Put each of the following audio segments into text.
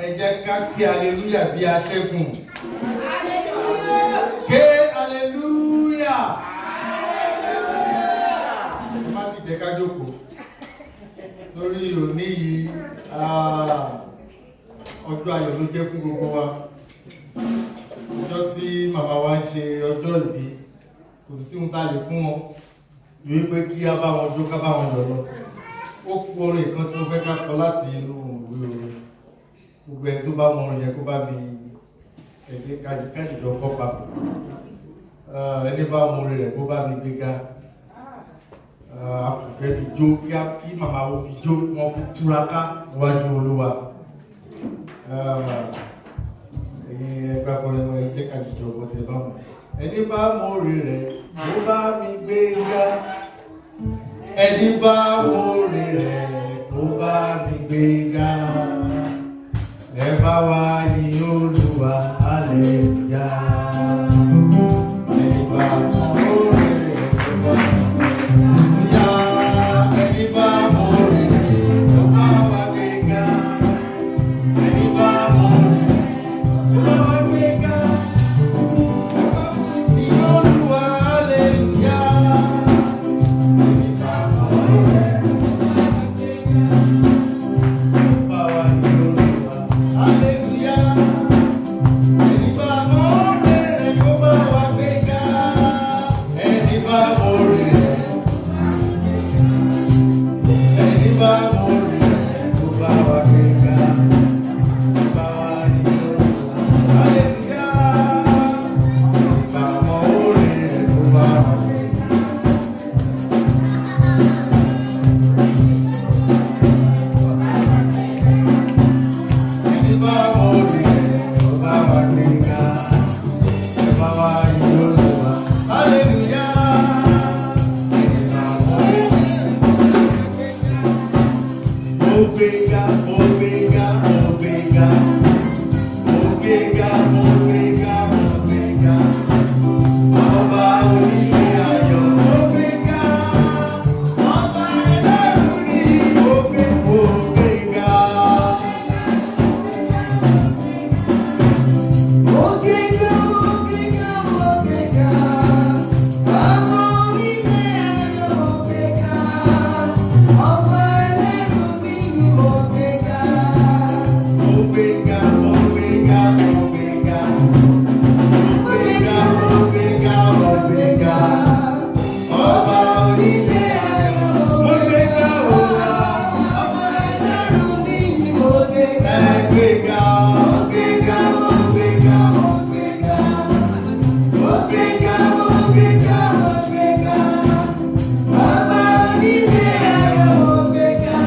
Ẹ jẹ́ ká ké hallelujah bí aṣẹ́gun. Ké hallelujah. Ẹ má ti jẹ́ ká jókòó. Torí òní yìí, ọjọ́ ayọ̀ ló jẹ́ fún gbogbo wa. Ọjọ́ tí màmá wa ń ṣe ọjọ́ ìbí, kò sí ohun tá a lè fún wọn ju wípé kí á bá wọn jó, ká bá wọn yọ̀ lọ. Ó kú orin kan tí mo fẹ́ ká kọ láti inú ìwé orin. Gbogbo ẹni tó bá mọ orin yẹn kó bá mi ẹ̀jẹ̀ kájíjọ kọ́ papọ̀. Ẹni bá mọ orin rẹ̀ kó bá mi gbéga. A kò fẹ́ fi jó kí màmá wo fi jó, wọ́n fi túraká níwájú Olúwa. Ẹ̀yin ẹgbẹ́ akọrin ẹ jẹ́ kájíjọ kọ́ tí ẹ bá mọ̀. Ẹni bá mọ orin rẹ̀ kó bá mi gbéga. Ẹni bá mọ orin rẹ̀ kó bá mi gbéga. Ẹ bá wa yìn Olúwa, hallelujah. Ẹni bá mọ orin rẹ̀ kó bá mi gbéga. Ẹni bá mọ orin rẹ̀ kó bá wa gbéga. Ẹni bá mọ orin rẹ̀ kó bá wa gbéga. Yìn Olúwa, hallelujah. Ẹni bá mọ orin rẹ̀ kó bá wa gbéga. Bá wa yìn Olúwa, hallelujah. Ẹni bá mọ orin rẹ̀ kó bá wa gbéga. Ẹni bá mọ orin rẹ̀, ẹni bá mọ orin rẹ̀ kó bá wa gbéga. Bá wa yìn Olúwa, hallelujah. Ẹni bá mọ orin rẹ̀ kó bá wa gbéga. Ẹni bá mọ orin rẹ̀ kó bá wa gbéga. Ẹ bá wa yìn Olúwa, hallelujah. Ẹni bá mọ orin rẹ̀ mo gbéga, mo gbéga, mo gbéga. Mo gbéga, mo gbéga, mo gbéga. Ọba onílé ayọ̀, mo gbéga. Ọba ẹlẹ́rù ni mo gbé, mo gbéga. Mo gbéga, mo gbéga, mo gbéga. Ọba onílé ayọ̀, mo gbéga. Ọba ẹlẹ́rù mi ni mo gbéga. Mo gbéga, mo gbéga, mo gbéga. Mo gbéga, mo gbéga, mo gbéga. Ọba Onílé ayọ̀, mo gbéga o. Ọba ẹlẹ́rù mi ni mo gbéga. Ẹ gbéga. Mo gbéga, mo gbéga, mo gbéga. Mo gbéga, mo gbéga, mo gbéga. Ọba onílé ayọ̀, mo gbéga.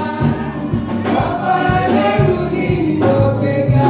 Ọba ẹlẹ́rù mi ni mo gbéga.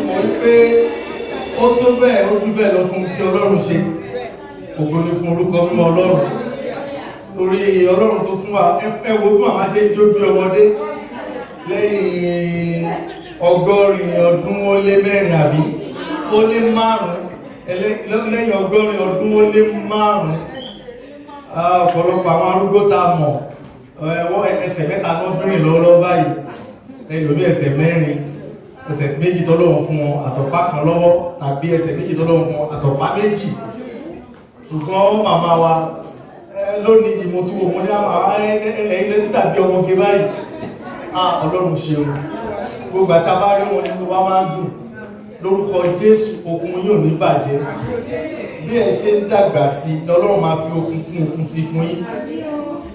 Mọ̀ wípé ó tó bẹ́ẹ̀ ó jù bẹ́ẹ̀ lọ fún tí Ọlọ́run ṣe. Ògo ni fún orúkọ mímọ́ Ọlọ́run. Torí Ọlọ́run tó fún wa, ẹ wo bí màmá ṣe ń jó bí ọmọdé lẹ́yìn 84 àbí ó lé 5, lẹ́yìn 85. Ọ̀pọ̀lọpọ̀ àwọn arúgbó tá a mọ̀, ẹsẹ̀ 3 ló fi rìn lọ́wọ́lọ́wọ́ báyìí, ẹlòmí ẹsẹ̀ 4, ẹsẹ̀ 2 tọ́lọ́wọ́ fún wọn àtọ̀pá kan lọ́wọ́, tàbí ẹsẹ̀ 2 tọ́lọ́wọ́ fún wọn àtọ̀pá 2. Ṣùgbọ́n màmá wa lónìí ìmọ̀túwò mo ní àwọn ẹ̀yìn lẹ́tí tàbí ọmọge báyìí. Ọlọ́run ṣeun. Gbogbo àti a bá rí wọn nínú wa máa ń dùn. Lórúkọ Jésù, okun yóò ní bàjẹ́. Bí ẹ ṣe ń dàgbà sí i, Ọlọ́run máa fi okun kún okun sí fún yín.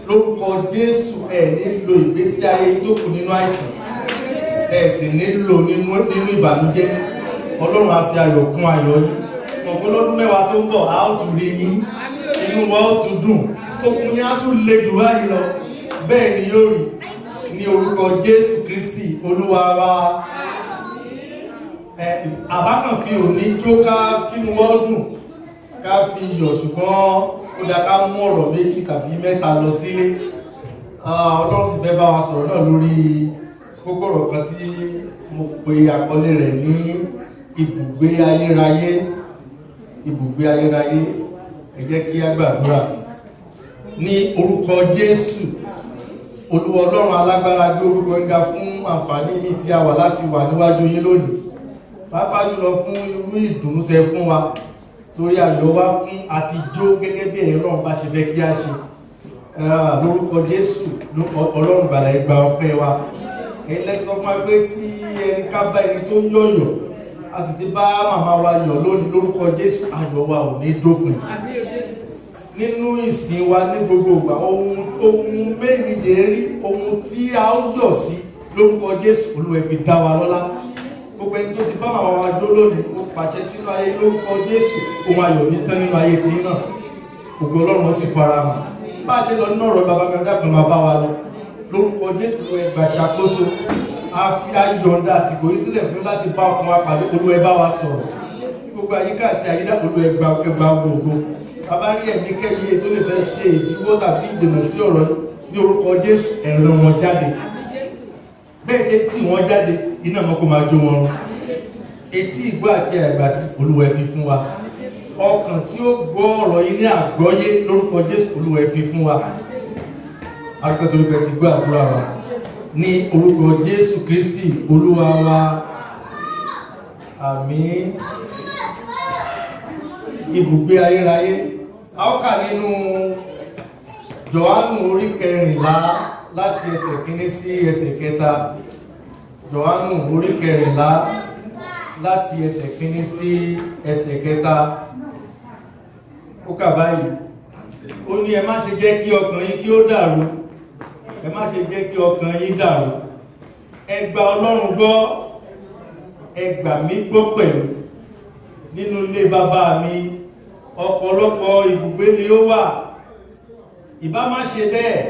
Lórúkọ Jésù, ẹ nílò ìgbésí ayé tó kù nínú àìsàn, ẹ sì nílò nínú ìbànújẹ́. Ọlọ́run á fi ayọ̀ kún ayọ̀ yín. Mọ̀ pé lọ́dún 10 tó ń bọ̀, a ó tún rí yín, inú wa ó tún dùn, okun yín á tún le jù báyìí lọ. Bẹ́ẹ̀ ni yóò rí ní orúkọ Jésù Kristi Olúwa wa. Àbákan fi òní jó ká kínú wa ó dùn, ká fi yọ̀, ṣùgbọ́n ó dá ká mú ọ̀rọ̀ 2 tàbí 3 lọ sílé. Ọlọ́run sì fẹ́ bá wa sọ̀rọ̀ náà lórí kókó ọ̀rọ̀ kan tí mo pe àkọlé rẹ̀ ní ibùgbé ayérayé. Ibùgbé ayérayé. Ẹ jẹ́ kí á gbàdúrà. Ní orúkọ Jésù, Olúwa Ọlọ́run alágbára, gbé orúkọ yín ga fún àǹfààní ní tí a wà láti wà níwájú yín lónìí, pàápàá jùlọ fún irú ìdùnnú tẹ fún wa, torí ayọ̀ wa kún àti jó gẹ́gẹ́ bí ẹ̀yin Ọlọ́run bá ṣe fẹ́ kí a ṣe. Lórúkọ Jésù, Ọlọ́run gbàlà, ẹ gba ọpẹ́ wa. Ẹ̀yin lẹ sọ fún wa pé tí ẹni ká bá ẹni tó ń yọ̀yọ̀, a sì ti bá màmá wa yọ̀ lónìí. Lórúkọ Jésù, ayọ̀ wa ò ní dópin. Nínú ìsìn wa ní gbogbo ìgbà, ohun mẹ́rin yẹrí, ohun tí a ó yọ̀ sí lórúkọ Jésù, Olúwa fi dá wa lọ́lá. Gbogbo ẹni tó ti bá màmá wa jó lónìí, ó pàṣẹ sínú ayé lórúkọ Jésù, ohun ayọ̀ ní tán nínú ayé tiyín náà. Ògo Ọlọ́run ó sì farahàn. Bá a ṣe lọ nínú ọ̀rọ̀ bàbá mi, ọ̀dà kan máa bá wa lọ. Lórúkọ Jésù, Olúwa gbà ṣàkóso. A fi ayọ̀ǹda àsìkò yìí sílẹ̀ fún láti bá ọkàn wa pàdé. Olúwa bá wa sọ̀rọ̀. Gbogbo àyíká àti àyídá, Olúwa gba gbogbo. Bàbá rí ẹ̀mí kẹ́yẹ tó lè fẹ́ ṣe ìdíwọ́ tàbí ìdènà sí ọ̀rọ̀ ní orúkọ Jésù, ẹ̀rọ wọn jáde. Bẹ́ẹ̀ ṣe tì wọ́n jáde, iná mọ́ kó máa jó wọn run. Etí ìgbọ́ àti àìgbàsí, Olúwa fi fún wa. Ọkàn tí ó gbọ́ ọ̀rọ̀ yìí ní àgbọ́yé lórúkọ Jésù, Olúwa fi fún wa. Akẹ́kọ̀ọ́ torí pé ti gbọ́ àdúrà wa. Ní orúkọ Jésù Kristi Olúwa wa. Àmín. Ibùgbé ayérayé. A ó kà nínú Jòhánù orí 14 láti ẹsẹ̀ 1 sí ẹsẹ̀ 3. Jòhánù orí 14 láti ẹsẹ̀ 1 sí ẹsẹ̀ 3. Ó kà báyìí. Ó ní ẹ má ṣe jẹ́ kí ọkàn yín kí ó dàrú. Ẹ má ṣe jẹ́ kí ọkàn yín dàrú. Ẹ gba Ọlọ́run gbọ́, ẹ gbà mí gbọ́ pẹ̀lú. Nínú ilé bàbá mi, ọ̀pọ̀lọpọ̀ ibùgbé ni ó wà. Ìbá má ṣe bẹ́ẹ̀,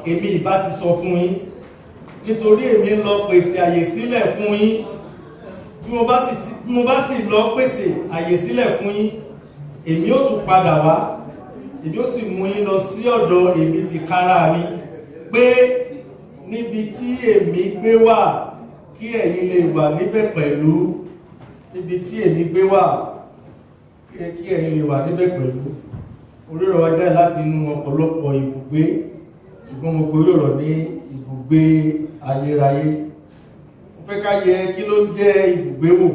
èmi ìbá ti sọ fún yín, nítorí èmi ń lọ pèsè àyè sílẹ̀ fún yín. Bí mo bá sì lọ pèsè àyè sílẹ̀ fún yín, èmi ó tún padà wá, èmi ó sì mú yín lọ sí ọ̀dọ̀ èmi tìkára mi, pé níbi tí èmi gbé wà kí ẹ̀yin lè wà níbẹ̀ pẹ̀lú. Níbi tí èmi gbé wà kí ẹ̀yin lè wà níbẹ̀ pẹ̀lú. Orí ọ̀rọ̀ wa jáde láti inú ọ̀pọ̀lọpọ̀ ibùgbé, ṣùgbọ́n mo pe orí ọ̀rọ̀ ní ibùgbé ayérayé. Mo fẹ́ ká yẹ kí ló ń jẹ́ ibùgbé wò.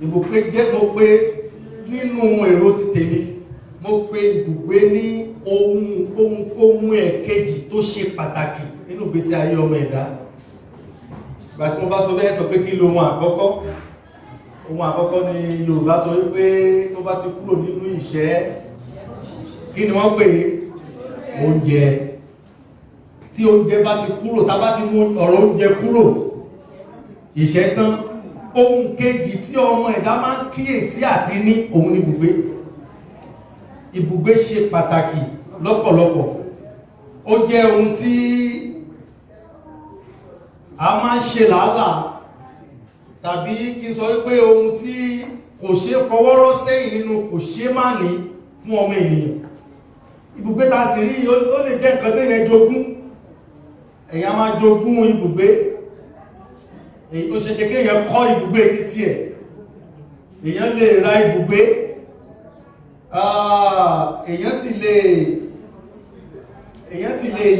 Ibùgbé jẹ́, mo pe nínú èrò ti tèmi, mo pe ibùgbé ní ohun ẹ̀kejì tó ṣe pàtàkì nínú ìgbésí ayé ọmọ ẹ̀dá. Ìgbà tí mo bá sọ bẹ́ẹ̀, sọ pé kí ló ohun àkọ́kọ́? Ohun àkọ́kọ́ ni Yorùbá sọ wípé tó bá ti kúrò nínú ìṣẹ́, kí ni wọ́n pè é? Oúnjẹ. Tí oúnjẹ bá ti kúrò, tá bá ti mú ọ̀rọ̀ oúnjẹ kúrò, ìṣẹ́ tán. Ohun kejì tí ọmọ ẹ̀dá máa ń kíyèsí àti ní, òun ni ibùgbé. Ibùgbé ṣe pàtàkì lọ́pọ̀lọpọ̀. Ó jẹ́ ohun tí a máa ń ṣe làálàá tàbí kí n sọ wípé ohun tí kò ṣe fọwọ́rọ́ sẹ́yìn nínú kò ṣe má ní fún ọmọ ènìyàn. Ibùgbé ta sì rí ó lè jẹ́ nǹkan téèyàn jogún. Èèyàn máa jogún ibùgbé. Ó ṣe ṣe kéèyàn kọ́ ibùgbé títí ẹ̀. Èèyàn lè ra ibùgbé. Èèyàn sì lè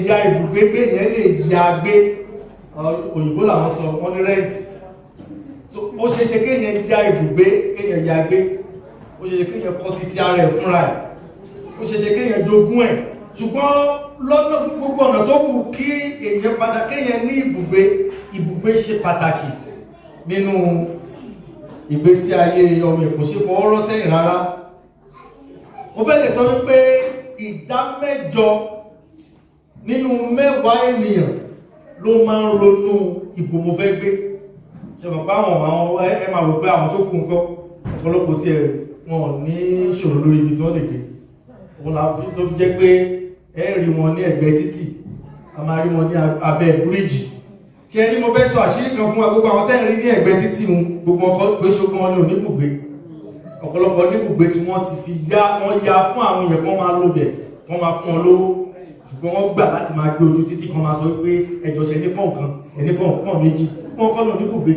ya ibùgbé gbé, èèyàn lè ya gbé. Òyìnbó làwọn sọ, wọ́n ní rent. So ó ṣe ṣe kéèyàn ya ibùgbé, kéèyàn ya gbé. Ó ṣe ṣe kéèyàn kọ́ títí ara ẹ̀ fúnra ẹ̀. Ó ṣe ṣe kéèyàn jogún ẹ̀. Ṣùgbọ́n lọ́nà gbogbo ọ̀nà tó kù kí èèyàn padà kéèyàn ní ibùgbé, ibùgbé ṣe pàtàkì nínú ìgbésí ayé ọmọ. Kò ṣe fọwọ́ rọ́ sẹ́yìn rárá. Mo fẹ́ lè sọ wípé 8 nínú 10 ènìyàn ló máa ń ronú ìbò mo fẹ́ gbé. Ṣe mọ̀ pé àwọn ẹ máa rò pé àwọn tó kù ńkọ́, ọ̀pọ̀lọpọ̀ tí ẹ wọn ní ṣòro lórí ibi tí wọ́n lè dé. Òun la fi tó fi jẹ́ pé ẹ rí wọn ní ẹ̀gbẹ́ títì, a máa rí wọn ní abẹ́ bíríìjì. Ṣé ẹ rí, mo fẹ́ sọ àṣírí kan fún wa, gbogbo àwọn tẹ́ ń rí ní ẹ̀gbẹ́ títì wọn, gbogbo ọkọ̀ pé ṣógun wọn ní oníbùgbé. Ọ̀pọ̀lọpọ̀ níbùgbé tí wọ́n ti fi yá, wọ́n ya fún àwọn èèyàn kan máa lò bẹ̀, wọ́n máa fún wọn lówó. Ṣùgbọ́n wọ́n gbà láti máa gbé ojú títì kan máa sọ wípé ẹjọ́ ṣe ní pọ̀n kan, ẹni pọ̀n pọ̀n méjì, wọ́n kọ́ lò níbùgbé.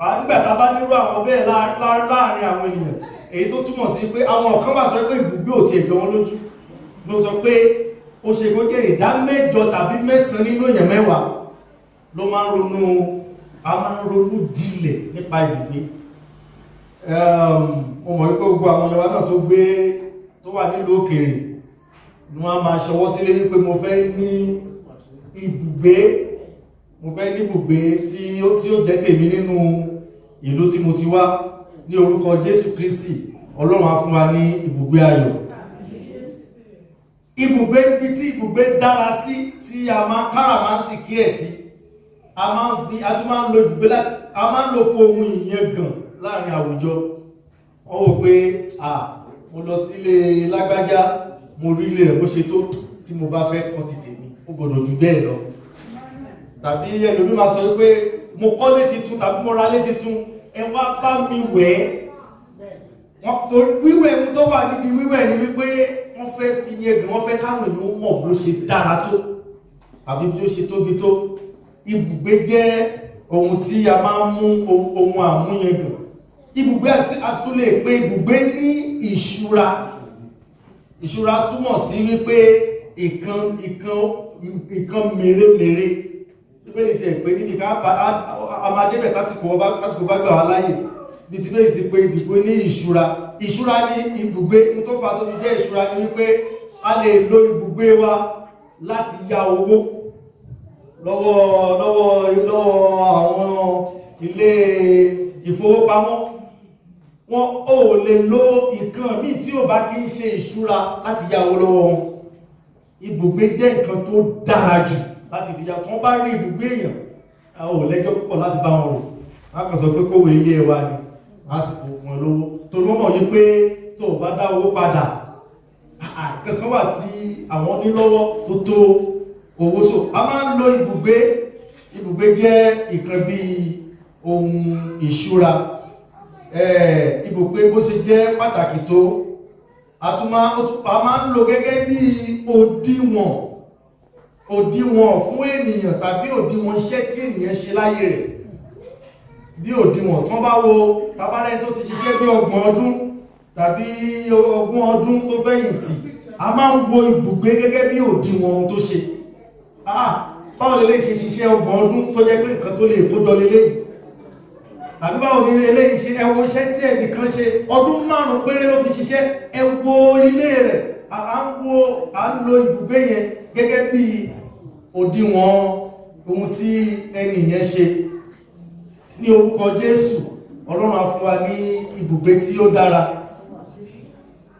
Nígbà tá a bá nírú àwọn bẹ́ẹ̀ láàrin àwọn ènìyàn, èyí tó túmọ̀ sí pé àwọn ọ̀kan wà tó yẹ pé ibùgbé ò tiẹ̀ jọ wọn lójú. Ló sọ pé ó ṣe kó jẹ́ 8 tàbí 9 nínú èèyàn 10 ló máa ń ronú, a máa ń ronú jinlẹ̀ nípa ibùgbé. Mo mọ̀ wípé gbogbo àwọn Yorùbá náà tó gbé tó wà nílùú òkèèrè ni wọ́n á máa ṣọwọ́ sílé wípé mo fẹ́ ní ibùgbé, mo fẹ́ ní ibùgbé tí ó jẹ́ tèmi nínú ìlú tí mo ti wá. Ní orúkọ Jésù Kristi, Ọlọ́run á fún wa ní ibùgbé ayọ̀. Ibùgbé, ibi tí ibùgbé dára sí, tí a máa kára máa ń sì kíyèsí, a máa ń fi, a tún máa ń lo ibùgbé láti, a máa ń lò fún ohun ìyangàn láàrin àwùjọ. Wọ́n wò pé à, mo lọ sílé lágbájá, mo rí ilé rẹ̀ bó ṣe tó, tí mo bá fẹ́ kọ́ ti tèmi, ó gbọ́dọ̀ jù bẹ́ẹ̀ lọ. Tàbí ẹlòmíì máa sọ wípé mo kọ́lé titun tàbí mo ralé titun, ẹ wá bá mi wẹ̀ ẹ́. Wọ́n torí wíwẹ̀ ohun tó wà níbi wíwẹ̀ ni wípé wọ́n fẹ́ fi yẹn, wọ́n fẹ́ káwọn èèyàn mọ̀ bó ṣe dára tó tàbí bí ó ṣe tóbi tó. Ibùgbé jẹ́ ohun tí a máa ń mú ohun àmúyangàn. Ibùgbé a tún lè pe ibùgbé ní ìṣúra. Ìṣúra túmọ̀ sí wípé ìkan mèremère. Bíbélì ti ẹ̀ pé níbi ká a máa débẹ̀ tásìkò bá gbà wá láyè. Bí ti bẹ́ẹ̀ ti pé ibùgbé ní ìṣúra. Ìṣúra ní ibùgbé, ohun tó fà tó fi jẹ́ ìṣúra ni wípé a lè lo ibùgbé wa láti ya owó lọ́wọ́ àwọn ilé ìfowópamọ́. Wọn ò lè lo nǹkan míì tí ò bá kí ń ṣe ìṣúra láti ya owó lọ́wọ́ wọn. Ibùgbé jẹ́ nǹkan tó dára jù láti fi ya. Tí wọ́n bá rí ibùgbé èèyàn, a ò lẹ́jọ́ púpọ̀ láti bá wọn rò. Wọ́n á kàn sọ pé kówó ilé wa ni, wọ́n á sì fún wọn lówó. Torí wọ́n mọ̀ yí pé tó o bá dá owó padà, kankan wà tí àwọn ní lọ́wọ́ tó tó owó. So a máa ń lo ibùgbé. Ibùgbé jẹ́ ìkan bíi ohun ìṣúra. Ibùgbé bó ṣe jẹ́ pàtàkì tó, a máa ń lo gẹ́gẹ́ bí òdiwọ̀n, òdiwọ̀n fún ènìyàn tàbí òdiwọ̀n iṣẹ́ tí ènìyàn ṣe láyé rẹ̀. Bí òdiwọ̀n tí wọ́n bá wo tabarẹ́ni tó ti ṣiṣẹ́ bí 30 ọdún tàbí 20 ọdún tó fẹ̀yìntì, a máa ń wo ibùgbé gẹ́gẹ́ bí òdiwọ̀n ohun tó ṣe. Báwo lè ṣe ṣiṣẹ́ 30 ọdún tó jẹ́ pé nǹkan tó lè kójọ leléyìí? Tàbí báwo ni eléyìí ṣe, ẹ wo iṣẹ́ tí ẹnìkan ṣe, ọdún 5 péré ló fi ṣiṣẹ́, ẹ wo ilé rẹ̀. À ń lo ibùgbé yẹn gẹ́gẹ́ bí òdiwọ̀n ohun tí ẹni yẹn ṣe. Ní orúkọ Jésù, Ọlọ́run á fún wa ní ibùgbé tí ó dára.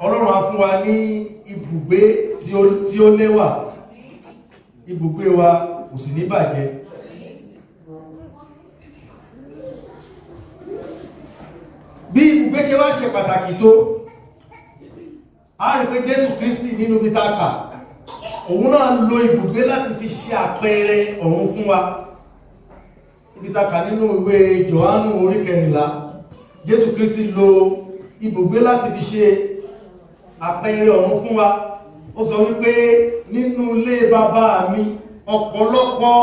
Ọlọ́run á fún wa ní ibùgbé tí ó lẹ́wà. Ibùgbé wa kò sì ní bàjẹ́. Bí ibùgbé ṣe wá ṣe pàtàkì tó, a rí pé Jésù Kristi nínú ibi tá a kà, òun náà lo ibùgbé láti fi ṣe àpẹẹrẹ ọ̀run fún wa. Ibi tá kà nínú ìwé Jòhánù orí 14, Jésù Kristi lo ibùgbé láti fi ṣe àpẹẹrẹ ọ̀run fún wa. Ó sọ wípé nínú ilé bàbá mi ọ̀pọ̀lọpọ̀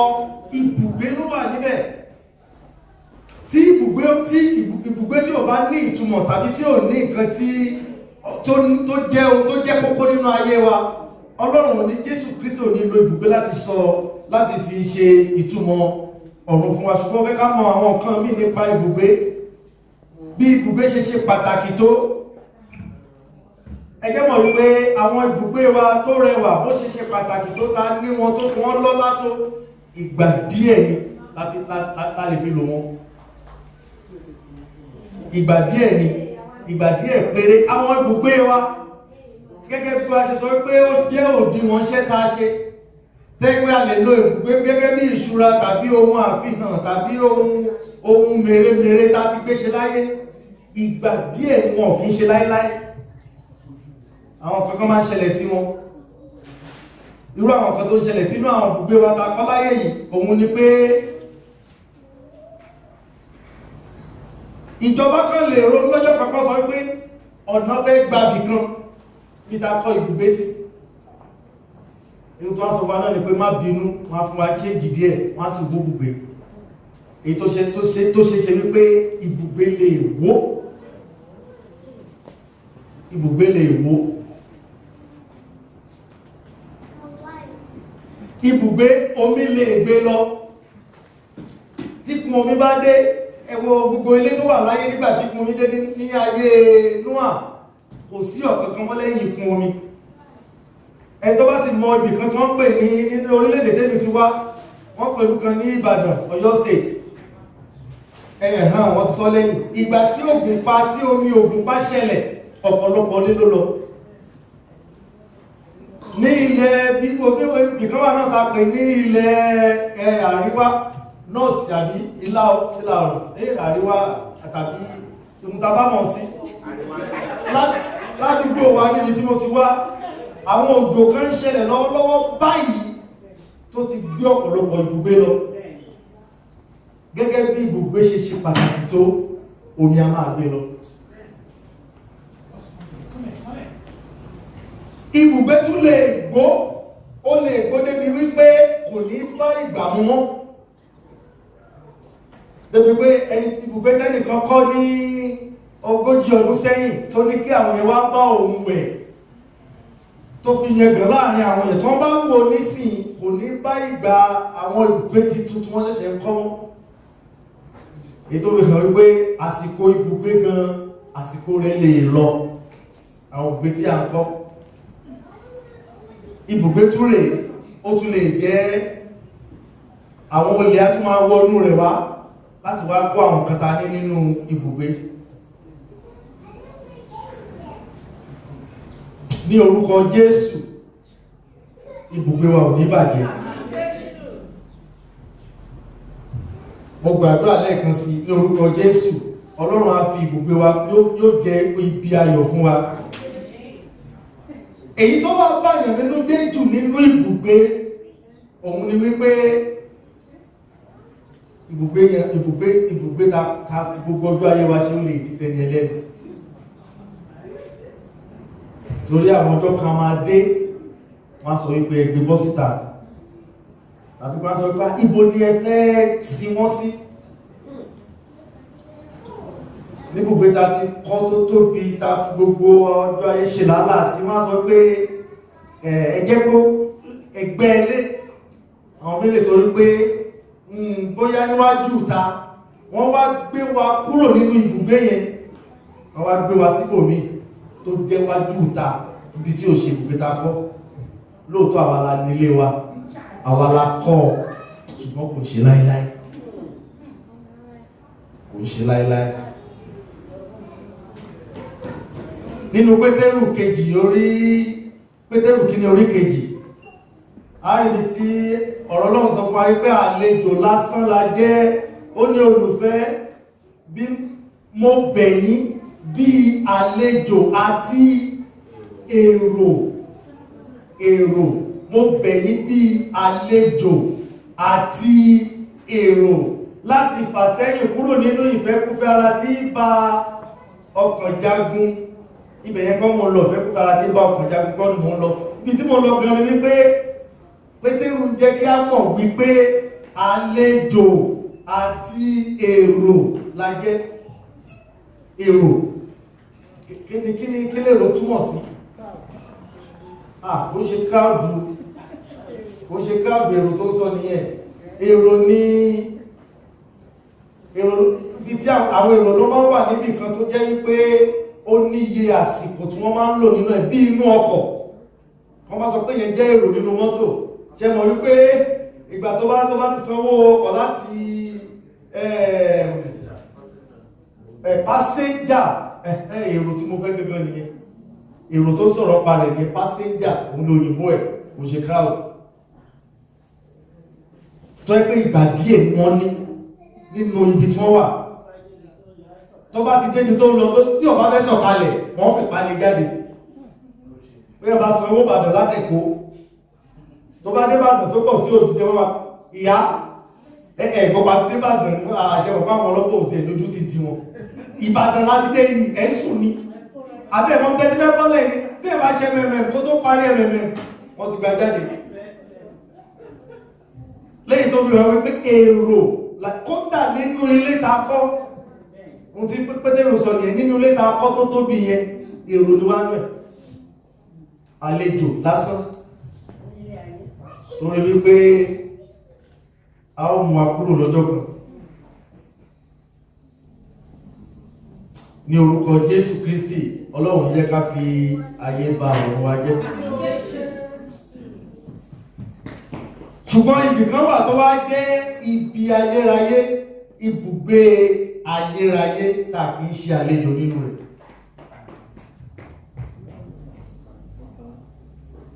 ibùgbé ló wà níbẹ̀. Tí ibùgbé tí ò bá ní ìtumọ̀ tàbí tí ò ní nǹkan tí tó jẹ́ ohun tó jẹ́ kókó nínú ayé wa, Ọlọ́run ní Jésù Kristi ò ní lo ibùgbé láti sọ, láti fi ṣe ìtumọ̀ ọ̀run fún wa. Ṣùgbọ́n fẹ́ ká mọ àwọn nǹkan míì nípa ibùgbé, bí ibùgbé ṣe ṣe pàtàkì tó. Ẹ jẹ́ mọ̀ wípé àwọn ibùgbé wa tó rẹwà bó ṣe ṣe pàtàkì tó, ta ní wọn tó fún wọn lọ́lá tó, ìgbà díẹ̀ ni la lè fi lò wọn. Ìgbà díẹ̀ ni, ìgbà díẹ̀ péré. Àwọn ibùgbé wa gẹ́gẹ́ bí a ṣe sọ pé ó jẹ́ òdiwọ̀n iṣẹ́ tá a ṣe, tẹ́gbẹ́ a lè lo ibùgbé gẹ́gẹ́ bí ìṣúra tàbí ohun àfihàn tàbí ohun mèremère tá a ti gbé ṣe láyé. Ìgbà díẹ̀ ni wọn kì í ṣe láéláé. Àwọn kankan máa ń ṣẹlẹ̀ sí wọn. Irú àwọn kan tó ń ṣẹlẹ̀ sínú àwọn ibùgbé wa ta kọ́ láyé yìí, òun ni pé ìjọba kan lè ronú lọ́jọ́ kankan sọ pé ọ̀nà fẹ́ gbàbì kan bí ta kọ́ ibùgbé sí. Èyí tó wá sọ fún wa náà ni pé má bínú, wọ́n á fún wa chéjì díẹ̀, wọ́n á sì wó ibùgbé. Èyí tó ṣe ṣe wípé ibùgbé lè wó. Ibùgbé lè wó. Ibùgbé omi lè gbé lọ. Tí kún omi bá dé, ẹ wo gbogbo ilé tó wà láyé nígbà tí kún omi dé ní ayé Nóà, kò sí ọ̀kankan mọ́ lẹ́yìn ìkún omi. Ẹni tó bá sì mọ ibì kan tí wọ́n pè ní nínú orílẹ̀-èdè tẹ́mi ti wá, wọ́n pẹ̀lú kan ní Ìbàdàn, Ọ̀yọ́ State. Ẹ̀yẹ̀ hàn wọ́n ti sọ lẹ́yìn. Ìgbà tí Ògùnpa, tí omi Ògùnpa ṣẹlẹ̀, ọ̀pọ̀lọpọ̀ lé ló lọ. Ní ilẹ̀ ibìkan wà náà ta pè ní ilẹ̀ àríwá, north àbí ìlà oòrùn, ní àríwá tàbí ìmútabámọ̀ sí. Ládùúgbò wa níbi tí mo ti wá, àwọn òjò kan ń ṣẹlẹ̀ lọ́wọ́lọ́wọ́ báyìí tó ti gbé ọ̀pọ̀lọpọ̀ ibùgbé lọ. Gẹ́gẹ́ bí ibùgbé ṣe ṣe pàtàkì tó, omi a máa gbé lọ. Ibùgbé tún lè gbó, ó lè gbó débi wípé kò ní bá ìgbà mu mọ́. Débi pé ẹni ibùgbé tẹ́nìkan kọ́ ní 40 ọdún sẹ́yìn tó ní kí àwọn yẹn wá bá òun wẹ̀, tó fi yẹn gàn láàrin àwọn èèyàn tó ń bá wò nísìn, kò ní bá ìgbà àwọn ibùgbé titun tí wọ́n ṣẹ̀ṣẹ̀ ń kọ́ mọ́. Èyí tó fi hàn wípé àsìkò ibùgbé gan, àsìkò rẹ̀ lè lọ. Àwọn ibùgbé tí à ń kọ́, ibùgbé tún rè, ó tún lè jẹ́ àwọn olè á tún máa wọnú rẹ̀ wá láti wá kó àwọn kan ta ní nínú ibùgbé. Ní orúkọ Jésù, ibùgbé wa ò ní bàjẹ́. Mo gbàdúrà lẹ́ẹ̀kan sí ní orúkọ Jésù, Ọlọ́run á fi ibùgbé wa yóò jẹ́ ibi ayọ̀ fún wa. Èyí tó wá bàyàn nínú jẹ́ jù nínú ibùgbé, òun ni wípé ibùgbé yẹn, ibùgbé ta fi gbogbo ọjọ́ ayé wa ṣe ó lè di tẹni ẹlẹ́nu. Torí àwọn ọjọ́ kan máa dé, wọ́n á sọ wípé ẹ gbé bọ́ síta, tàbí wọ́n á sọ wípé ibo ni ẹ fẹ́ sin wọ́n sí. Níbùgbé ta ti kọ́ tó tóbi, ta fi gbogbo ọjọ́ ayé ṣe làálàá sí, wọ́n á sọ pé ẹ jẹ́ kó ẹgbẹ́ ilé. Àwọn mílè sọ wípé bóyá níwájú ìta, wọ́n wá gbé wa kúrò nínú ibùgbé yẹn, wọ́n wá gbé wa síbòmíì tó jẹ́ wájú ìta, ibi tí ò ṣe ibùgbé ta kọ́. Lóòótọ́ àwa la nílé wa, àwa la kọ́ ọ, ṣùgbọ́n kò ṣe láéláé, kò ṣe láéláé. Nínú Pétérù kejì orí Pétérù kíní orí kejì, a rí ibi tí ọ̀rọ̀ Ọlọ́run sọ fún wa wípé àlejò lásán la jẹ́. Ó ní olùfẹ́, bí mo bẹ̀ yín bí àlejò àti èrò, èrò, mo bẹ̀ yín bí àlejò àti èrò. Láti fà sẹ́yìn kúrò nínú ìfẹ́kúfẹ́ ara tí bá ọkàn jagun. Ibẹ̀ yẹn kọ́ mo lọ, ìfẹ́kúfẹ́ ara tí bá ọkàn jagun kọ́ ni mo ń lọ. Ibi tí mo lọ gan ni wípé Pétérù ń jẹ́ kí á mọ̀ wípé àlejò àti èrò la jẹ́. Èrò kíni kí lèrò túmọ̀ sí? Kò ṣe crowd, kò ṣe crowd èrò tó ń sọ nìyẹn. Èrò ní èrò ibi tí àwọn èrò ló máa ń wà níbì kan tó jẹ́ wípé ó níye àsìkò tí wọ́n máa ń lò nínú ẹ̀, bí inú ọkọ̀. Wọ́n máa sọ pé yẹn jẹ́ èrò nínú mọ́tò. Ṣé mọ̀ wípé ìgbà tó bá ti sanwó ọkọ̀ láti pásẹ́njà, èrò tí mo fẹ́ gangan nìyẹn. Èrò tó ń sọ̀rọ̀ pa rẹ̀ ní pásẹ́njà, òun ló òyìnbó ẹ̀, kò ṣe crowd. Tó yẹ pé ìgbà díẹ̀ ni wọ́n ní nínú ibi tí wọ́n wà. Tó bá ti débi tó ń lọ, bí ó bá fẹ́ sọ̀kalẹ̀, wọ́n fi palẹ̀ jáde. Bí ó bá san owó Ìbàdàn láti Èkó, tó bá dé Ìbàdàn tó pọ̀ tí ò jíjẹ wọ́n wá, ìyá ẹ̀ẹ̀gbọ́n ti dé Ìbàdàn, àṣẹ bàbá àwọn ọlọ́pàá ò tiẹ̀ lójú ti ti wọn. Ìbàdàn láti dé yìí, ẹ̀ ń sùn ni. Àbẹ́ ẹ̀mọ́ tẹ́tí fẹ́ bọ́lẹ̀ ni, bí ẹ bá ṣe mmm tó tó parí mmm, wọ́n ti gba jáde. Lẹ́yìn tó fi hàn wípé èrò kódà nínú ilé ta kọ́, ohun tí Pétérù sọ nìyẹn, nínú ilé ta kọ́ tó tóbi yẹn, èrò ló wá nú ẹ̀, àlejò lásán. Torí wípé a ó mú wa kúrò lọ́jọ́ kan. Ní orúkọ Jésù Kristi, Ọlọ́run jẹ́ ká fi ayé ba ọ̀run wa jẹ́. Ṣùgbọ́n ibì kan wà tó wá jẹ́ ibi ayérayé, ibùgbé ayérayé tá kì í ṣe àlejò nínú rẹ̀.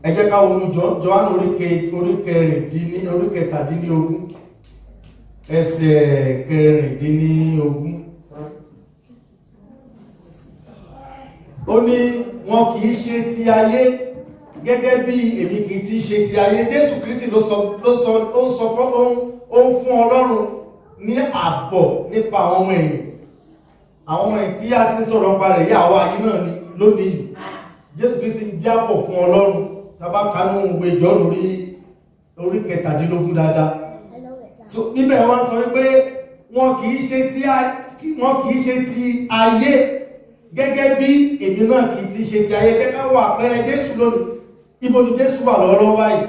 Ẹ jẹ́ ká wọnú Jòhánù orí kẹtàdínlógún ẹsẹ̀ kẹrìndínlógún. Ó ní wọn kì í ṣe ti ayé gẹ́gẹ́ bí èmi kì í ti ṣe ti ayé. Jésù Kristi ló sọ ó ń sọ fún ó ń fún Ọlọ́run ní àbọ̀ nípa àwọn ọmọ ẹ̀yìn. Àwọn ọmọ ẹ̀yìn tí a sì ń sọ̀rọ̀ nípa rẹ̀ yá àwa yìí náà ni lónìí yìí. Jésù Kristi ń jábọ̀ fún Ọlọ́run. Tá bá kánú ìwé Jọ́ọ̀nù orí kẹtàdínlógún dáadáa. So níbẹ̀ wọ́n sọ wípé wọn kì í ṣe ti ayé gẹ́gẹ́ bí èmi náà kì í ti ṣe ti ayé. Jẹ́ ká wo àpẹẹrẹ Jésù lónìí. Ibo ni Jésù wà lọ́wọ́lọ́wọ́ báyìí?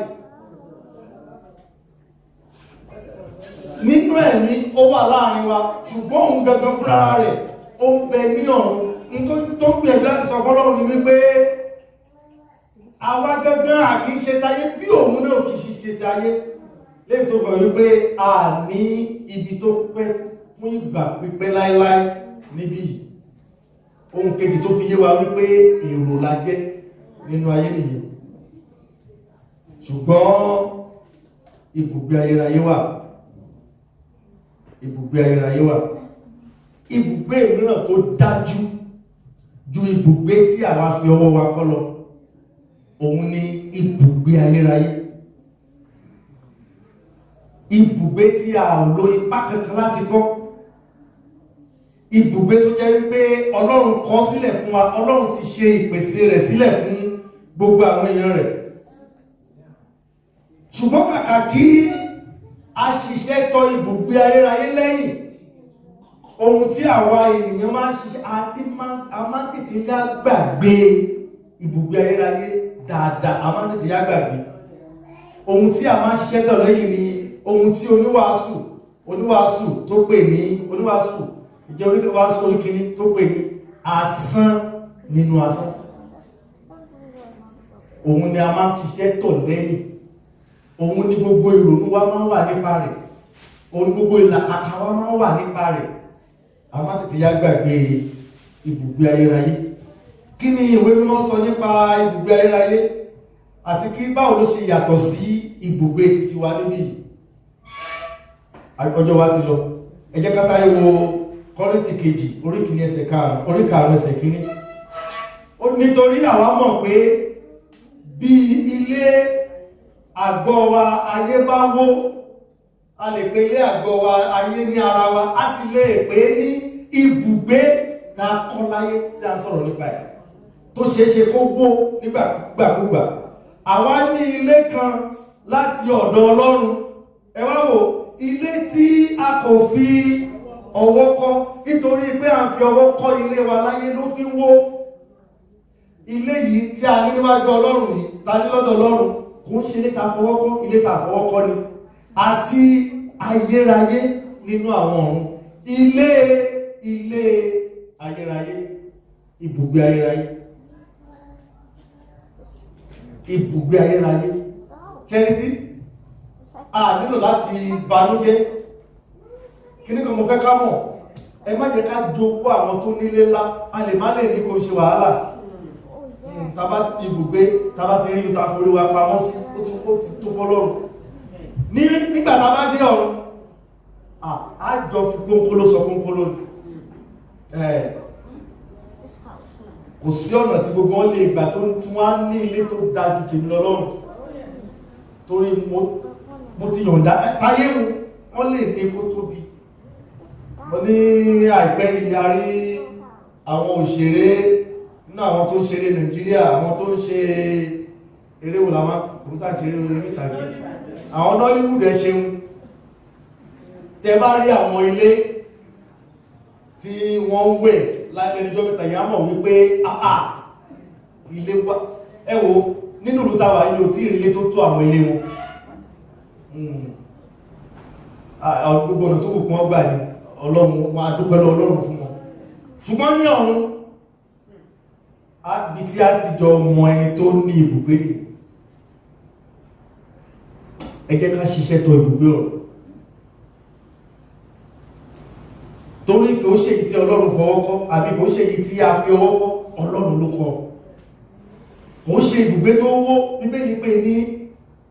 Nínú ẹ̀mí ó wà láàrin wa, ṣùgbọ́n òun gangan fúnra rẹ̀ ó ń bẹ ní ọ̀run. Tó ń gbìyànjú láti sọ fọ́lọ́run ni wípé àwa gangan à kì í ṣe tayé bí òun náà kì í ṣe tayé. Lẹ́yìn tó fọ̀ wípé a ní ibi tó pẹ́ fún ìgbà pípẹ́ láéláé níbí yìí. Ohun kejì tó fi yé wa wípé èrò la jẹ́ nínú ayé nìyẹn. Ṣùgbọ́n ibùgbé ayérayé wà. Ibùgbé ayérayé wà. Ibùgbé mìíràn tó dájú ju ibùgbé tí àwa fi ọwọ́ wa kọ́ lọ, òun ni ibùgbé ayérayé. Ibùgbé tí a ò lo ipá kankan láti kọ́. Ibùgbé tó jẹ́ wípé Ọlọ́run kọ́ sílẹ̀ fún wa, Ọlọ́run ti ṣe ìpèsè rẹ̀ sílẹ̀ fún gbogbo àwọn èèyàn rẹ̀. Ṣùgbọ́n kàkà kí a ṣiṣẹ́ tọ ibùgbé ayérayé lẹ́yìn, ohun tí àwa ènìyàn máa ń ṣiṣẹ́ àti a máa ń tètè yá gbàgbé ibùgbé ayérayé dáadáa, a máa ń tètè yá gbàgbé. Ohun tí a máa ń ṣiṣẹ́ tọ̀ lẹ́yìn ni ohun tí oníwàásù tó pè ní oníwàásù ìjẹ́ oníwàásù oríkìíní tó pè ní asán nínú asán. Òun ni a máa ń ṣiṣẹ́ tọ̀ lẹ́yìn. Òun ni gbogbo ìrònú wa máa ń wà nípa rẹ̀. Òun ni gbogbo ìlàkàkà wa máa ń wà nípa rẹ̀. A máa tètè yá gbàgbé ibùgbé ayérayé. Kí ni ìwé mímọ́ sọ nípa ibùgbé ayérayé? Àti kí báwo ló ṣe yàtọ̀ sí ibùgbé titi wa níbí yìí? Ọjọ́ wa ti lọ. Ẹ jẹ́ ká sáré wo Kọ́ríńtì kejì orí kìíní ẹsẹ̀ karùn-ún, orí karùn-ún ẹsẹ̀ kìíní. Ó nítorí àwa mọ̀ pé bí ilé àgọ́ wa ayé bá wó, A lè pe ilé àgọ́ wa ayé ní ara wa, a sì lè pè é ní ibùgbé tá a kọ́ láyé tí a ń sọ̀rọ̀ nípa ẹ̀, tó ṣeé ṣe kó gbó nígbàkúgbà. Àwa ní ilé kan láti ọ̀dọ̀ Ọlọ́run. Ẹ wá wò, ilé tí a kò fi ọwọ́ kọ́, nítorí pé à ń fi ọwọ́ kọ́ ilé wa láyé ló fi ń wó. Ilé yìí tí a ní níwájú Ọlọ́run yìí, ta ní lọ́dọ̀ Ọlọ́run, kò ń ṣe ilé ta fọwọ́ kọ́, ilé ta fọwọ́ kọ́ ni, àti ayérayé nínú àwọn ọ̀run. Ilé ilé ayérayé, ibùgbé ayérayé, ibùgbé ayérayé. Charity, a nílò láti banújẹ́. Kíní kan mo fẹ́ ká mọ̀, ẹ má jẹ́ ká jogún àwọn tó nílé ńlá. A lè má lè ní kó ṣe wàhálà. Tàbá ibùgbé, tàbá ti rí ibi tá forí wa pamọ́ sí, ó ti tó fọ́lọ́run. Nígbà tá bá dé ọ̀run, a jọ fi kónkóló sọ kónkóló ni. Kò sí ọ̀nà tí gbogbo wọn lè gbà tó tún wá ní ilé tó dájú tèmi lọ lọ́run, torí mo ti yọ̀ǹda táyé mu, wọ́n lè ní kó tóbi. Mo ní àìpẹ́ yìí a rí àwọn òṣèré nínú àwọn tó ń ṣeré Nàìjíríà, àwọn tó ń ṣe eré wo làwọn kò ń ṣàṣeré orí ìtàgé, àwọn Nollywood. Ẹ ṣeun. Tẹ bá rí àwọn ilé tí wọ́n ń wẹ̀ lálẹ́ níjọ́ mẹ́ta yìí, á mọ̀ wípé àà ilé wa. Ẹ wo nínú ìlú táwa ilé ò tí ì rí ilé tó tó àwọn ilé wọn. Gbogbo ọ̀nà tó kù kí wọ́n gbà ní Ọlọ́run wọn, a dúpẹ́ lọ́wọ́ Ọlọ́run fún wọn. Ṣùgbọ́n ní ọ̀run, bí tí a ti jọ mọ ẹni tó ní ibùgbé ni. Ẹ jẹ́ ká ṣiṣẹ́ tọ̀ ibùgbé ọ̀run, torí kò ṣe èyí tí Ọlọ́run fọwọ́ kọ́, àbí kò ṣe èyí tí a fi ọwọ́ kọ́, Ọlọ́run ló kọ́. Kò ṣe ibùgbé tó wó. Bíbélì pé ní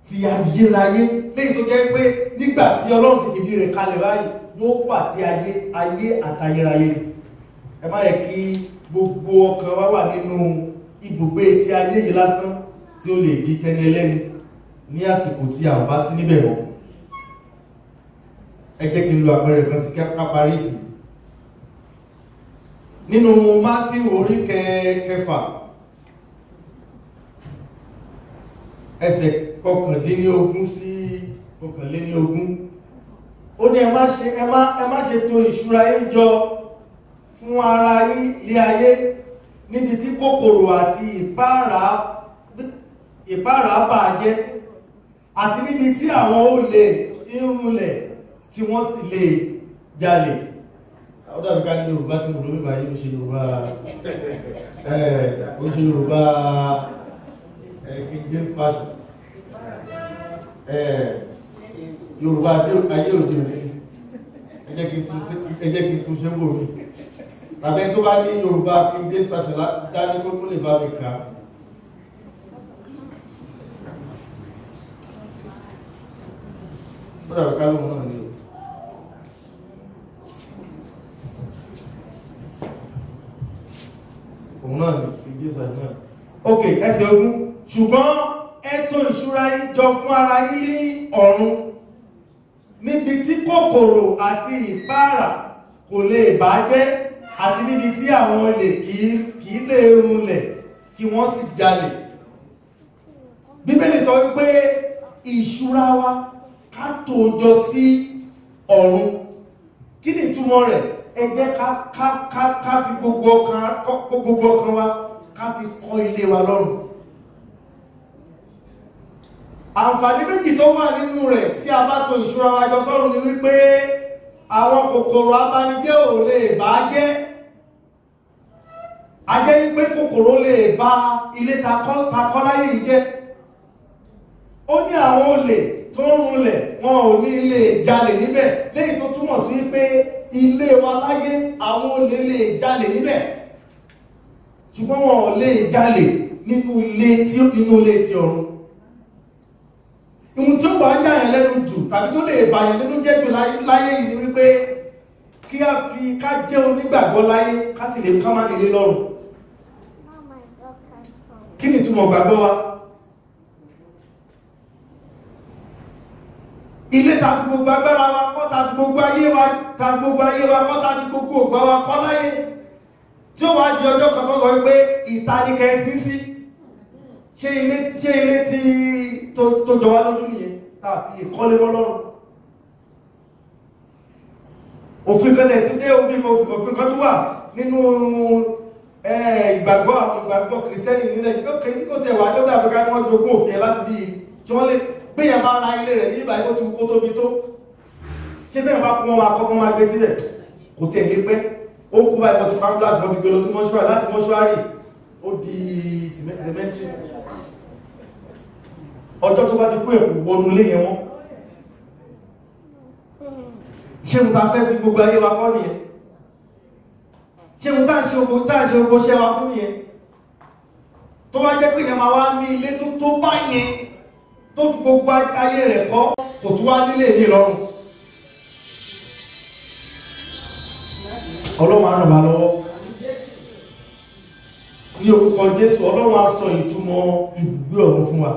ti ayérayé, léyìí tó jẹ́ pé nígbà tí Ọlọ́run ti fìdí rẹ̀ kalẹ̀ báyìí, yóò wà tí ayé ayé àtayérayé ni. Ẹ má yẹ kí gbogbo ọkàn wa wà nínú ibùgbé tí ayé yìí lásán, tí ó lè di tẹni ẹlẹ́ni ní àsìkò tí a ò bá sí níbẹ̀ mọ́. Ẹ jẹ́ kí n lo àpẹẹrẹ kan sí ká parí sí. Nínú Mátíù orí kẹfà, ẹsẹ̀ 19 sí 21, ó ní ẹ má ṣe ẹ má ṣe tò ìṣúra yín jọ fún ara yín lé ayé, níbi tí kòkòrò àti ìpáàrà bà jẹ́, àti níbi tí àwọn olè irunlẹ̀ tí wọ́n sì lè jalè. Ó dàbí ká ní Yorùbá tí mo lórí báyìí, ó ṣe Yorùbá, ó ṣe Yorùbá King James Version, Yorùbá ayé òde òní. Ẹ jẹ́ kí n tún ṣe wò mí, tàbí tó bá ní Yorùbá King James Version dání kó tó lè bá mi kà á. Ó dàbí ká lóun náà ní o. Òun náà ní King James Version náà. Ok, ẹsẹ̀ 20. Ṣùgbọ́n ẹ tò ìṣúra yín jọ fún ara yín ní ọ̀run, níbi tí kòkòrò àti ìpáàrà kò lè bàjẹ́, àti níbi tí àwọn olè kì í lè runlẹ̀ kí wọ́n sì jalè. Bíbélì sọ wípé ìṣúra wa ká tò jọ sí ọ̀run. Kí ni ìtumọ̀ rẹ̀? Ẹ jẹ́ ká fi gbogbo ọkàn wa ká fi kọ́ ilé wa lọ́run. Àǹfààní méjì tó wà nínú rẹ̀ tí a bá tò ìṣúra wa jọ sọ́run ni wípé àwọn kòkòrò abanijẹ́ ò lè bà á jẹ́. A jẹ́ wípé kòkòrò lè bà ilé ta kọ́ láyé yìí jẹ́. Ó ní àwọn olè tó ń runlẹ̀ wọn ò ní lè jalè níbẹ̀, léyìí tó túmọ̀ sí wípé ilé wa láyé àwọn olè lè jalè níbẹ̀, ṣùgbọ́n wọn ò lè jalè nínú ilé tí ọ̀run. Ohun tí ó wà ń yàyàn lẹ́nu jù tàbí tó lè bàyàn nínú jẹ́ jù láyé yìí ni wípé kí a fi ká jẹ́ onígbàgbọ́ láyé ká sì lè ká má nílé lọ́run. Kí ni ìtumọ̀ gbàgbọ́ wa? Ilé ta fi gbogbo agbára wa kọ́, ta fi gbogbo ayé wa, ta fi gbogbo ayé wa kọ́, ta fi gbogbo ògbà wa kọ́ láyé, tí ó wá di ọjọ́ kan tó sọ wípé ìta ní kẹ́ sí sí. Ṣé ilé tí tó jọ wá lójú nìyẹn tá a fi lè kọ́lé mọ́ lọ́rùn? Òfin kan tẹ̀ tí dé, òfin kan tó wà nínú ìgbàgbọ́ àwọn ìgbàgbọ́ kìrìsìtẹ́nì nílẹ̀ ó ti ẹ̀wà lọ́dọ̀ Áfíríkà ni wọ́n jogún òfin ẹ̀ láti bí tí wọ́n lè gbéyàn bá ra ilé rẹ̀ ní ìgbà yìí ó ti kó tóbi tó. Ṣé bẹ́ẹ̀ bá kú wọn máa kọ́ wọn máa gbé sílẹ̀, kò tiẹ̀ lè pẹ́. Ó kú báyìí, wọ́n ti pa ambulance, wọ́n ti gbé lọ sí mọ́ṣúárì, láti mọ́ṣúárì ó di cemetery. Ọjọ́ tó bá ti kú ẹ̀kú wọnú ilé yẹn wọ́n. Ṣé mo ta fẹ́ fi gbogbo ayé wa kọ́ nìyẹn? Ṣé mo tá ṣe ogun tá ṣe ogun ṣẹ́ wa fún nìyẹn? Tó wá jẹ́ pé yẹn máa wá ní ilé tó bá yẹn tó fi gbogbo ayé rẹ̀ kọ́, kò tún wá nílé ní lọ́rùn. Ọlọ́run á ràn wá lọ́wọ́ ní orúkọ Jésù. Ọlọ́run á sọ ìtumọ̀ ibùgbé ọ̀run fún wa,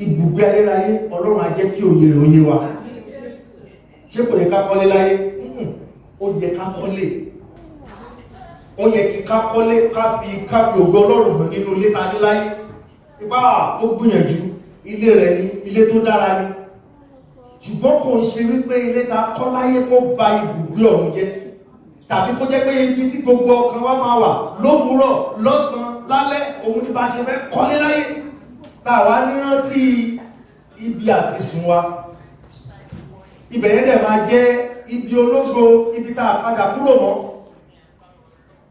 ibùgbé ayérayé. Ọlọ́run á jẹ́ kí òye rẹ̀ òye wa. Ṣé kò yẹ ká kọ́lé láyé? Ó yẹ ká kọ́lé, ó yẹ kí ká kọ́lé, ká fi ògo Ọlọ́run hàn nínú ilé ta ní láyé. Ipá ó gbìyànjú, ilé rẹ̀ ní ilé tó dára ni, ṣùgbọ́n kò ń ṣe wípé ilé ta kọ́ láyé kó ba ibùgbé ọ̀run jẹ́, tàbí kó jẹ́ pé ibi tí gbogbo ọkàn wa máa wà lówùúrọ̀, lọ́sàn-án, lálẹ́, òun ní bá ṣe fẹ́ kọ́lé láyé, tá a wá nírántí ibi àti sùn wa. Ibẹ̀ yẹn dẹ̀ máa jẹ́ ibi ológo, ibi tá a padà kúrò mọ́.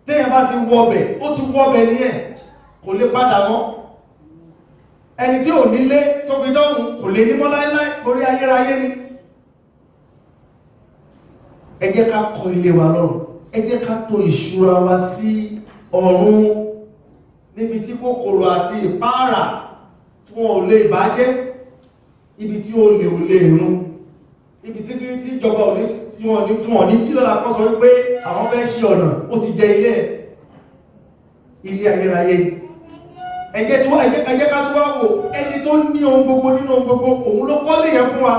Téèyàn bá ti wọbẹ̀, ó ti wọbẹ̀ nìyẹn, kò lè padà mọ́. Ẹni tí ò nílé tó fi dọ́hùn kò lè nímọ́ láíláí, torí ayérayé ni. Ẹ jẹ́ ká kọ́ ilé wa lọ́run, ẹ jẹ́ ká tò ìṣúra wa sí ọ̀run, níbi tí kòkòrò àti ìpáàrà tí wọn ò lè bàjẹ́, ibi tí olè ò lè run, ibi tí ìjọba ò ní tí wọ́n ní jí lọ́la kọ́ sọ wípé àwọn fẹ́ ṣe ọ̀nà, ó ti jẹ ilé ilé ayérayé. Ẹ jẹ́ ká tún wá wò ẹni tó ní ohun gbogbo nínú ohun gbogbo, òun ló kọ́lé yẹn fún wa.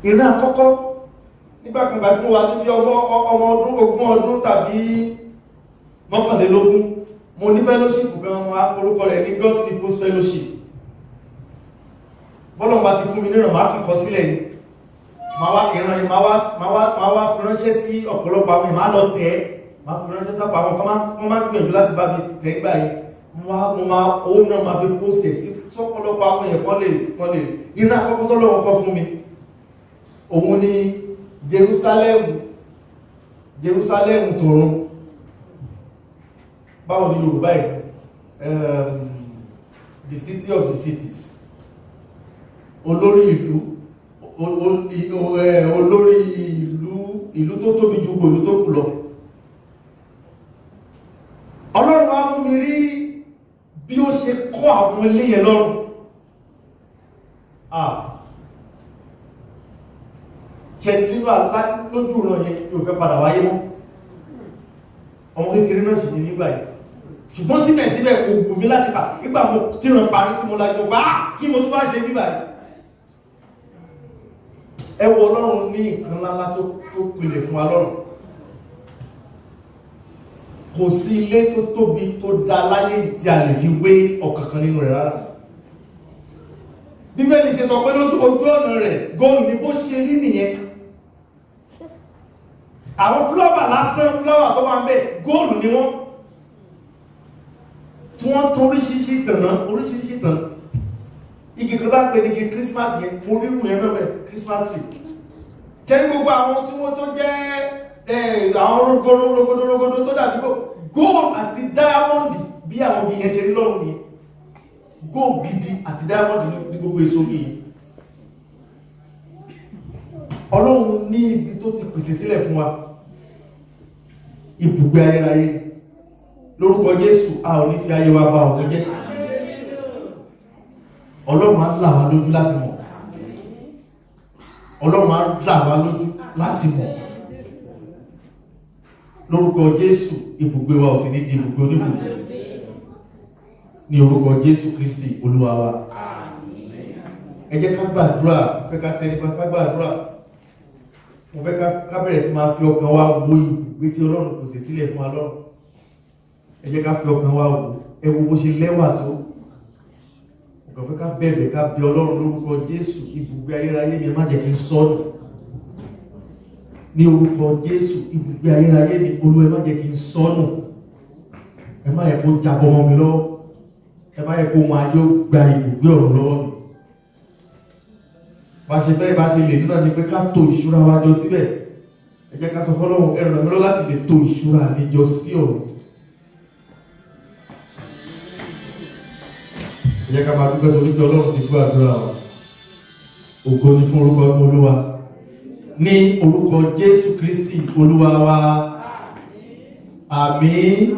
Ìran àkọ́kọ́, nígbàkúngbà tí mo wà níbi ọmọ ọdún 20 ọdún tàbí 21, mo ní fellowship kan, orúkọ rẹ̀ ní God's People's Fellowship. Bọ́lọ́n bá ti fún mi níràn, máa kàn kọ sílẹ̀ ni, máa wá ìran yìí, máa wá fi ránṣẹ́ sí ọ̀pọ̀lọpọ̀ àwọn èèyàn, máa lọ tẹ̀ ẹ́, máa fi ránṣẹ́ sápò àwọn kan, wọ́n máa ń gbìyànjú láti bá mi tẹ̀ gbà yìí. Mo máa owó náà máa fi pósẹ̀ sí sọ́pọ̀lọpọ̀ àwọn èèyàn kan lè. Ìran àkọ́kọ́ tó lọ́wọ́ kọ́ fún mi, òun ni Jerusalem tọ̀run. Báwo ni Yorùbá yìí? The city of the cities, olórí ìlú, olórí ìlú tó tóbi ju gbogbo ìlú tó kù lọ. Ọlọ́run á mú mi rí bí ó ṣe kọ́ àwọn ilé yẹn lọ́rùn. Ṣe nínú àlá lójú ìran yẹn yóò fẹ́ padà wáyé mọ́. Ọmọ kékeré náà sì ní nígbà yìí, ṣùgbọ́n síbẹ̀síbẹ̀ kò wù mí láti kà. Nígbà mo tíran parí tí mo lájọ bá kí mo tún wá ṣe nígbà yìí. Ẹ wo Ọlọ́run ní nǹkan ńláńlá tó pilẹ̀ fún wa lọ́rùn. Kò sí ilé tó tóbi tó dá láyé tí a lè fi wé ọ̀kankan nínú rẹ̀ rárá. Bíbélì ṣe sọ pé lójú ojú ọ̀nà rẹ̀ góòlù ni, bó ṣe rí nìyẹn. Àwọn fúláwà lásán, fúláwà tó wà ń bẹ̀ góòlù ni wọ́n, tí wọ́n tó oríṣiríṣi ìtànà, oríṣiríṣi ìtànà. Igi kan tá ń pè ní igi Christmas yẹn, mo rí ìrù yẹn náà bẹ̀, Christmas tree. Ṣé ní gbogbo àwọn tí wọ́n tó jẹ́ àwọn rogodo rogodo rogodo tó dàbí gold àti diamond, bí àwọn igi yẹn ṣe rí lọ́rùn nìyẹn. Gold gidi àti diamond ní gbogbo èso igi yẹn. Ọlọ́run ní ibi tó ti pèsè sílẹ̀ fún wa, ibùgbé ayérayé. Lórúkọ Jésù, a ò ní fi ayé wa ba ọ̀run jẹ́. Ọlọ́run á là wá lójú láti mọ̀. Ọlọ́run á là wá lójú láti mọ̀. Lórúkọ Jésù, ibùgbé wa ò sì ní di ibùgbé oníbùgbé. Ní orúkọ Jésù Kristi Olúwa wa. Ẹ jẹ́ ká gbàdúrà. Mo fẹ́ ká tẹríba ká gbàdúrà. Mo fẹ́ ká bẹ̀rẹ̀ sí máa fi ọkàn wa wo ibùgbé tí Ọlọ́run pèsè sílẹ̀ fún wa lọ́run. Ẹ jẹ́ ká fi ọkàn wa wò. Ẹ wo bó ṣe lẹ́wà tó. Mo kàn fẹ́ ká bẹ̀bẹ̀, ká bẹ̀ Ọlọ́run lórúkọ Jésù. Ibùgbé ayérayé mi, ẹ má jẹ́ kí n sọnù. Ní orúkọ Jésù, ibùgbé ayérayé mi, Olúwa, ẹ má jẹ́ kí n sọnù. Ẹ má yẹ kó jábọ́ mọ́ mi lọ́wọ́. Ẹ má yẹ kó wọn ayé ó gba ibùgbé ọ̀run lọ́wọ́ mi. Bá ṣe fẹ́, bá ṣe lè nínú ni pé ká tò ìṣúra wa jọ síbẹ̀. Ẹ jẹ́ ká sọ fọ́lọ́run, ẹ ràn mí lọ́wọ́ láti lè tò ìṣúra mi jọ sí ọ̀run. Ẹ jẹ́ ká máa dúpẹ́ torí pé Ọlọ́run ti gbọ́ àdúrà wa. Ògo ni fún orúkọ Olúwa. Ní orúkọ Jésù Kristi Olúwa wa. Àmín.